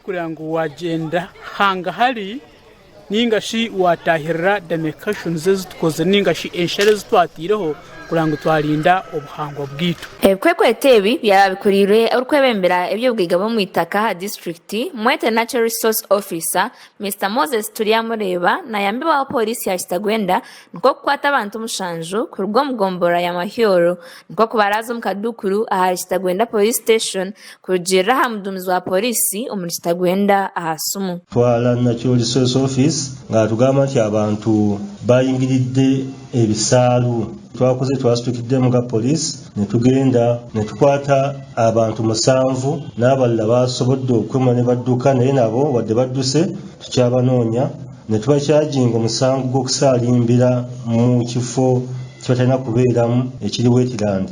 Kureba ngu wagyenda hangahari ninga shi watahirira demarcations ezi tukozire ninga shi ensharo ezi twataireho kureba ngu twarinda obuhangwa bwaitu. Ebikwekweto ebi byaba bikuriirwe orikwebembera eby'obugaiga bw'omwitaka aha disiturikiti, Mwete Natural Resource Officer, Mister Moses Turyamureeba nayambibwaho Pooriisi ya Kitagwenda nikwo kukwata abantu mushanju kuruga omu gomborora ya Mahyoro nikwo kubaraaza omu kaduukuru ahari Kitagwenda Police Station kurugiirira aha muduumizi wa Pooriisi omuri Kitagwenda aha simu. Twala Natural Resource Office nga atugamba nti abantu bayingiridde ebisaalu. Twakoze twasitukiddemu nga police netugenda netukwata abantu musanvu n'abalala basobodde okwemura nebadduka naye nabo wadde badduse tukyabanoonya netubakyajinga omusango gw'okusaalimbira mu kifo kyebatalina kubeeramu ekiri wetland.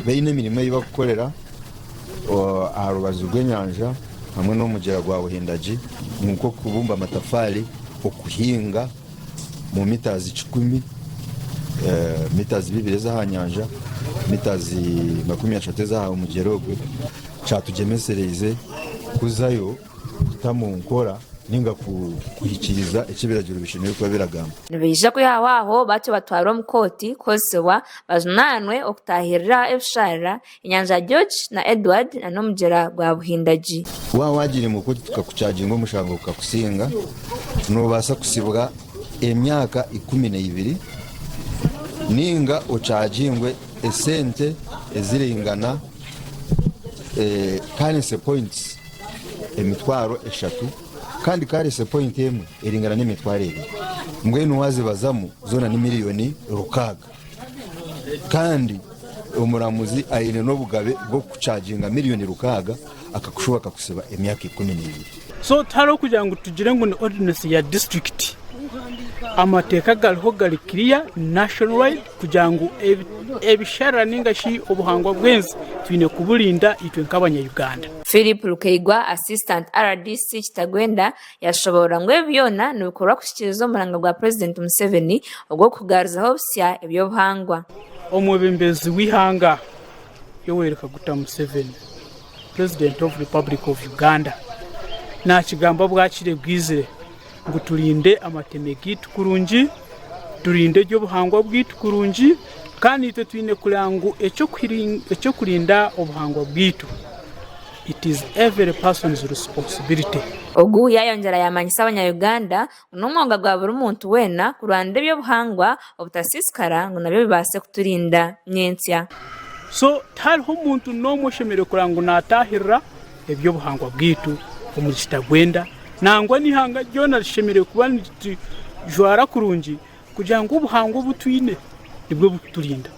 Baine emirimo ei barikukorera aha rubaju rw'enyanja hamwe n'omugyera gwa Buhindagi nk'okubumba amatafaari, okuhinga omu mitazi kikumi, mitazi bibiri ez'aha nyanja, mitazi 30 ez'aha mugyera ogwe. Kyatugyemesereize kuzayo kuta omu nkora ninga kuhikiiriza eki ebiragiro bishemereire kuba biragamba. Nibaija kwihaho aho batyo batwarwe omu kooti kuhozesibwa bajunaanwe okutaahirira ebisharara, enyanja George na Edward na n'omugyera gwa Buhindagi. Waaba waagiire omu kooti tukakucaaginga omushango gukakusinga, noobaasa kusibwa emyaka 12 ninga ocaagingwe esente eziraingana currency points 3000 kandi currency point emwe eringana n'emitwaro ebiri. Mbwenu waazibazamu zoona ni miriyoni 6. Kandi omuramuzi aine n'obugabe bw'okukucaginga miriyoni 6 akakushuba akakusiba emyaka 12. So tihariho kugira ngu tugire ngu ni ordinance ya district. Amateeka gariho gari clear national wide kugira ngu ebisharara ninga shi obuhangwa bw'ensi twine kuburinda itwe nk'abanya Uganda. Philip Lukeigwa, Assistant rdc Kitagwenda Yashoboorora ngu ebi byona nibikorwa kuhikiiriza omuranga gwa Purezidenti Museveni ogw'okugaruzaho busya eby'obuhangwa. Omwebembezi w'eihanga Yoweri Kaguta Museveni, President of Republic of Uganda, nakigamba bwakire bwizire ngu turinde amateme gaitu kurungi, turinde eby'obuhangwa bwaitu kurungi kandi naitwe twine kureba ngu eky'okurinda obuhangwa bwaitu. It is every person's responsibility. Ogu yayongyera yamanyisa abanya-Uganda ngu n'omwonga gwa buri muntu weena kurwanira eby'obuhangwa obutasiisikara ngu nabyo bibaase kuturinda nyentsya. So tihariho muntu n'omwe oshemereire kureba ngu natahirira eby'obuhangwa bwaitu omuri Kitagwenda nangwa n'eihanga ryona rishemereire kuba niritujwara kurungi kugira ngu obuhangwa obu twine nibwo burikuturinda.